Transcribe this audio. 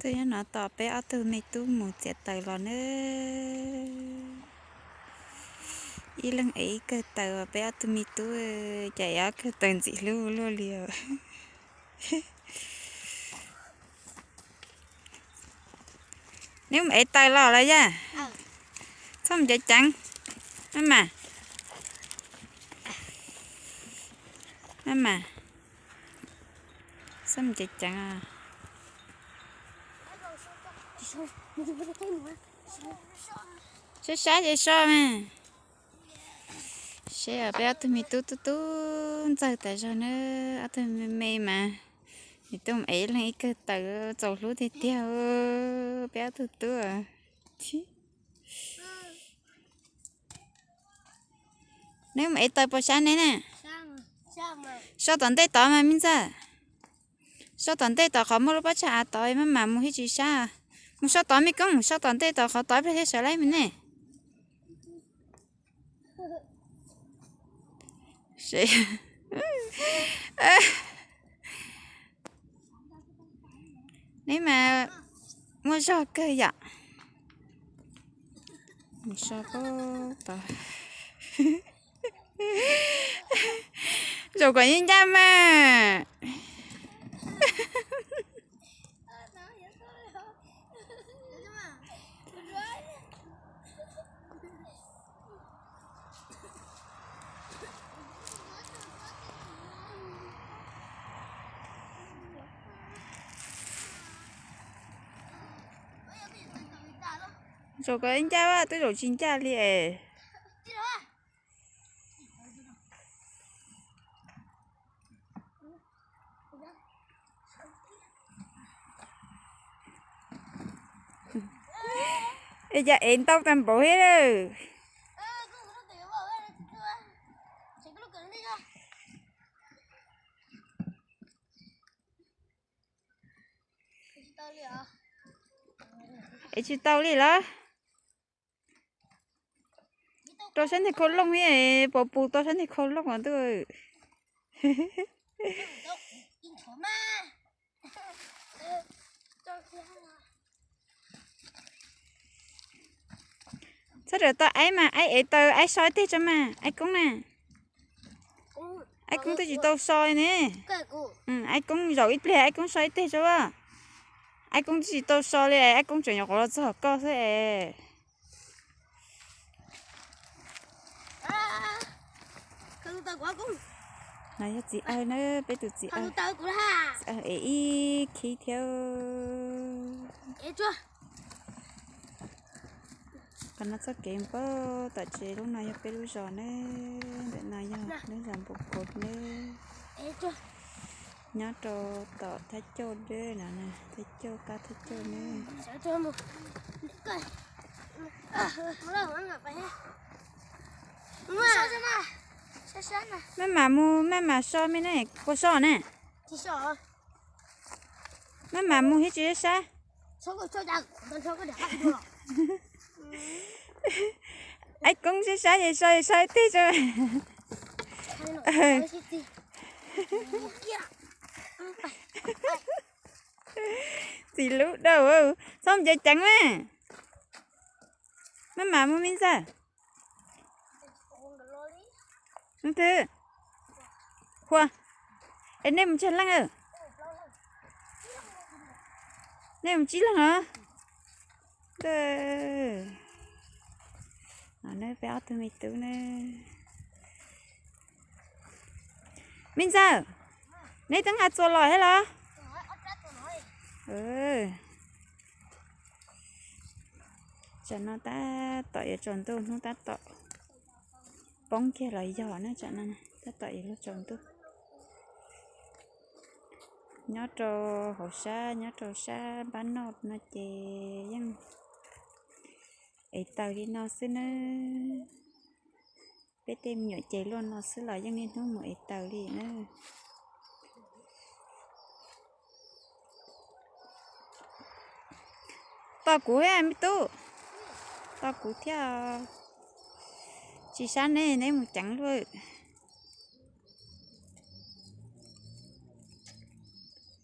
Tuaj nyob no tos peb ob tug me tub mus txiav taws los nawb. Ib leeg ev ib kawg taws, peb ob tug me tub ces ev ob kawg taws ntxim hlub luaj li os. Neb mus ev taws los lawm yaj? Txhob mus ceev ceev, maj mam, maj mam, txhob mus ceev ceev. Saib saib ces so mas. Seb peb ob tug me tub tub tub ntxawg tas zog na, ob tug me me mas, nws tuaj mus ev ib leeg ib kawg taws, txaus hlub tiag tiag peb ob tug tub. Neb mus ev taws puas sab neb na? So tom ntej tod mas me ntxawg. So tom ntej tod qhov muaj lub pob tsag av tod, maj mam mus thiaj tsis sab. Mus so tod me koob, so tom ntej tod qhov tod ib pliag thiaj sawv laib me nej. Neb mas muaj zog kawg yom. Mus so puag tod. Zaum kom yeej ncaj mas. Zaum kom yeej ncaj, twb zaum tsis ncaj li es. Es cas ev ntau tag npaum thiab lawm. Ev tsis tau li los? Rau sab niag khau looj thiab, puas pus tau sab niag khau looj os ntuj. Txhob rawm tau aib mas, aib ev taws, aib so ib teg tso mas, aib koob na. Aib koob twb tsis tau so li ne. Aib koob zaum ib pliag, aib koob so ib teg tso. Aib koob twb tsis tau so li, aib koob tseem nyuam qhuav los txog koj xwb es. No yog txiv awg na, peb tus txiv awg. Txiv awg ev ib khib thiab. Qhov no txoj kev npaj tom tsev, lub no yog peb lub zos ne, ntawm no yog lub zos Npus Kos ne. Nyob rau tom thaj cauj deb no, thaj cauj qab thaj cauj ne. Maj mam mus, maj mam so me ne, puas so ne? Maj mam mus thiab tsis sab. Aib koob sab sab es so es so ib teg tso. Txiv lub dawb, txhob ncav ceev mas. Maj mam mus me ntxawg. Hnub twg? Hua, es nej mus tsawg leej? Nej mus tsib leeg os. No peb ob tug me tub ne. Me ntxawg, neb twb nqa txuas los thiab los? Tsam no tab tom yuav tsaus ntuj, hnub tab tom poob kiag los yog na, tsam no tab tom yuav luag tsaus ntuj. Nyob rau hauv sab, nyob rau sab npab noj no ces yeej ev taws li no xwb nawb. Peb tej me nyuam ces luaj no xwb los yeej niaj hnub mus ev taws li na. Tos kuv thiab me tub, tos kuv thiab. Tsis sab neb, neb mus ceev luaj.